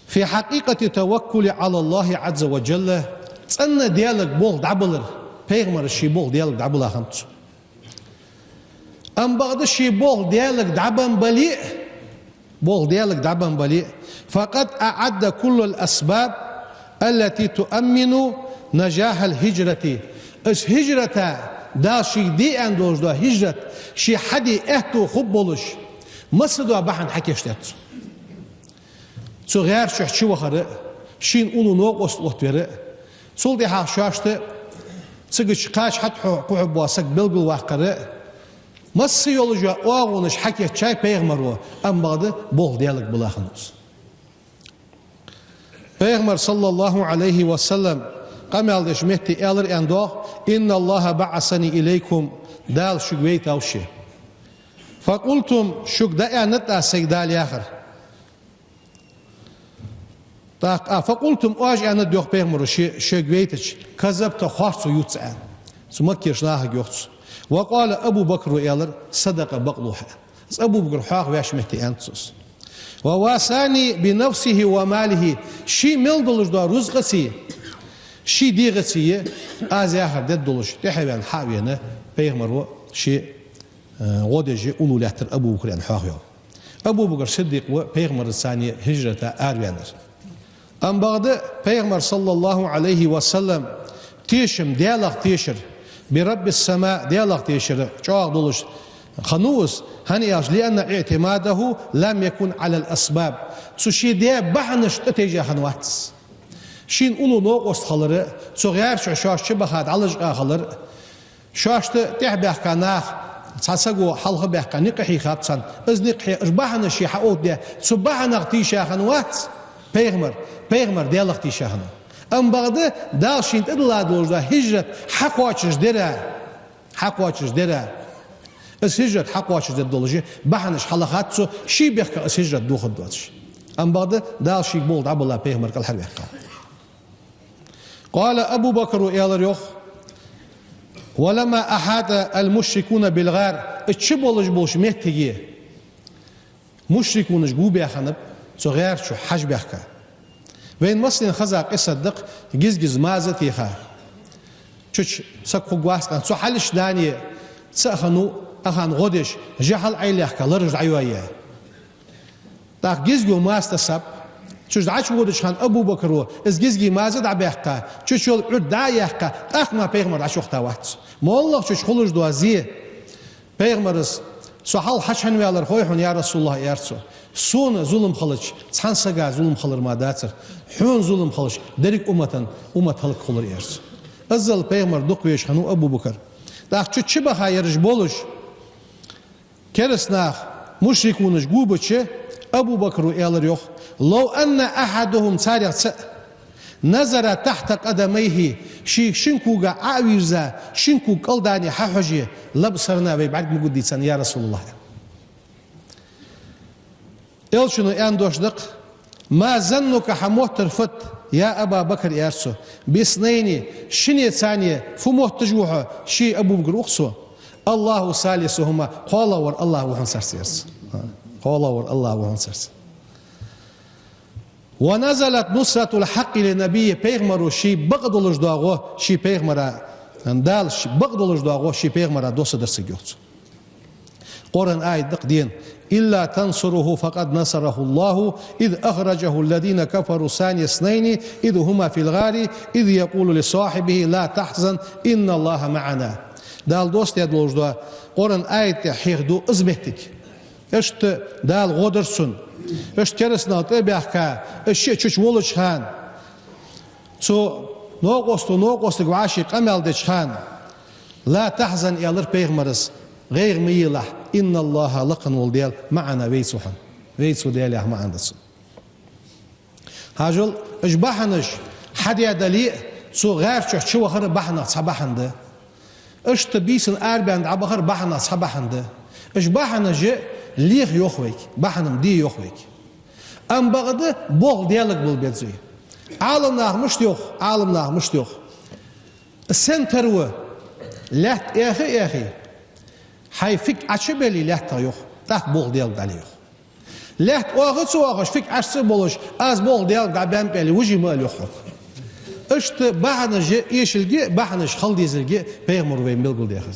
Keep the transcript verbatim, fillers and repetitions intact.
في حقيقة التوكل على الله عز وجل, цӀена Даьлага болх дӀабалар, пайхамара ший болх Даьлага дӀабала хиннад цо. Амма бакъда ший болх Даьлага дӀабенна бале а, болх Даьлага дӀабенна бале а, فقد أعد كل الأسباب التي تؤمن نجاح الهجرة. Из хӀижрата, Дала шийга де аьнна долаш дола хӀижрат, ше хьаде аьттув хургболаш, массадола бахьан хьакийчдаьд цо. Цу гӀар чу вахар а, шийна уллув новкъост оттавар а, цул тӀехьагӀа шоашта цига кхача хьатӀакхухьаргбола саг белгалваккхар а, масса йолаш йола оагӀонаш хьакийчъяьй пайхамара, амма бакъда болх Даьлага бала хиннав из. Пайхамара, صلى الله عليه وسلم, къамаьл деча метте аьлар аьнна доагӀа: إن الله بعثني إليكم, Дала шуга вайтав ше. فقلتم, шуга дӀааьннад аз сайга Дала яхар. ТӀаккха, а, فقلتم, оаш аьннад йоах пайхамара, ше, шуга вайтача: كذبت, харцо ю цо аьнна. Цу Маккерча нахага йоах цо. وقال أبو بكر, аьлар: صدق, бакълув хьо. Из Абу Бакр хьоахаваьча метте аьннад цо из. ووصاني بنفسه وماله, ший мел долаш дола рузкъацеи, ший дегӀацеи аз яхар дергдолаш, тӀехьаваьнна, хьа а вена, пайхамара ше, э, гӀо деш уллув лаьттар Абу Бакр аьнна хьоахаваьв. Абу Бакр Сиддикъ ва пайхамарца цхьана хӀижрата араваьннар. Амма бакъда пайхамар, صلى الله عليه وسلم, тешам Даьлах тешар, برب السماء, Даьлах тешар чӀоагӀа долаш хиннав из, хӀана аьлча, لأن اعتماده لم يكن على الأسباب. Цо ше даь бахьанашта тӀатайжа хиннавац из. Шийна уллув новкъост хилар а, цу гӀар чу шоаш чубаха дӀалашкъа хилар а, шоашта тӀехьабаьхка нах, цхьа саго хьалхабаьккха никъ хьийхаб царна. Из никъ хье-, уж бахьанаш ше хьаоттадаь, цу бахьанех тийша хиннавац пайхамар, пайхамар Даьлах тийша хиннав. Амма бакъда Дала шийна тӀадилла долаш дола хӀижрат хьакхоачашдер а, хьакхоачашдер а. Из хӀижрат хьакхоачашдергдолаш бахьанаш хьалахад цо, ший бехках из хӀижрат дохаргдоацаш. Амма бакъда Дала шийга болх дӀабала пайхамар кӀалхарваьккхав. قال أبو بكر, аьлар йоах: ولما أحاط المشركون بالغار, из чу болаш болча моттиге мушрикунаш го баьхаб цу гӀар чу хьажбаьхка. Вайна массанена хеза къиссат да-кх, гиз-гиз маза а теха, чу-чу саг хургвац аьнна, цу хьалхашка дани цаӀ хиннав, ахана гӀо деш, жа хьалъайлаьхка, лараш дӀайоаяь. ТӀаккха гизго маза тасаб. Чу-чу дӀачуводача хана Абу Бакра из гизги маза дӀабаьккха, чу-чул Ӏуд дӀа а яьккха, тӀаккха мара пайхамар дӀачувахийтавац. МоллагӀа чу-чу хулаш дола зе. Пайхамара: «Со хьалха хьачу хӀана ваьлар хой хьона, я РасулаллахӀ?» — аьлар цо. «Сона зулам хилча, цхьан сага зулам хилар мара дацар. Хьона зулам хилча, деррига умматан, уммат хӀалакхулар», — аьлар цо. Иззал пайхамар дукха везаш хиннав Абу Бакр. ТӀаккха чу-чу баха ераш болаш кераста нах, мушрикунаш губача, Абу Бакра аьлар йоах: «لو أن أحدهم», царех цаӀ, «نظر تحت قدميه», ший шин кога Ӏо а вийрза, шин кога кӀал дани хьахьоже, «لأبصرنا», вай бӀарг ма гургдий царна, я РасулаллахӀ. Элчано аьнна дош да-кх: «ما ظنك», хьа моттар фуд, «يا أبا بكر», — аьлар цо, «باثنين», шинне царна фу моттаж ва хьо, ший Абу Бакр ва-кх цо. «الله ثالثهما», кхоалагӀвар АллахӀ ва хьона царца, аьлар цо. КхоалагӀвар АллахӀ ва хьона царца. «ونزلت نصرة الحق لنبيه», пайхамара ший бакъдолаш дола гӀо, ший пайхамара, Дала ший бакъдолаш дола гӀо ший пайхамара доссадар цига, йоах цо. Къуръан аят да-кх дена: «إلا تنصروه فقد نصره الله إذ أخرجه الذين كفروا ثاني اثنين إذ هما في الغار إذ يقول لصاحبه لا تحزن إن الله معنا». Дала доссадаь долаш дола Къуръан аята тӀа хьехаду из моттиг. Иштта Дала гӀо дир цунна. Иштта кераста нах тӀа а баьхка, уж шиъ чу-чу волча хана, цу новкъосто новкъостага вӀаший къамаьл деча хана, «لا تحزن», — аьлар пайхамара, — «гӀайгӀа ма елахь, إن الله», — лакха вола Даьла, «معنا», — вайца ва хьона. Вайца ва Даьла яха маӀан да цун. Хьажал, уж бахьанаш хьадаь дале а, цу гӀар чу чувахар бахьанех цхьа бахьан да. Иштта бийсанна арабаьнна дӀабахар бахьанех цхьа бахьан да. Уж бахьанаш леха йоах вайга, бахьан-м де йоах вайга. Амма бакъда болх Даьлага бала беза вай. Ӏаламнаха мишта йоах, Ӏаламнаха мишта йоах: сенна тара ва лаьтта эхе а эхе, хьай фиг Ӏочубелле лаьттах, йоах, тӀаккха болх Даьлага дӀале, йоах. Лаьтта оаха ца оахаш, фиг Ӏаш ца болаш, аз болх Даьлага дӀабаьннаб аьле, вижи ма ала юха хьога. Иштта бахьанаш эшалга, бахьанаш хила дезалга пайхамара вайна белгалдаьхад.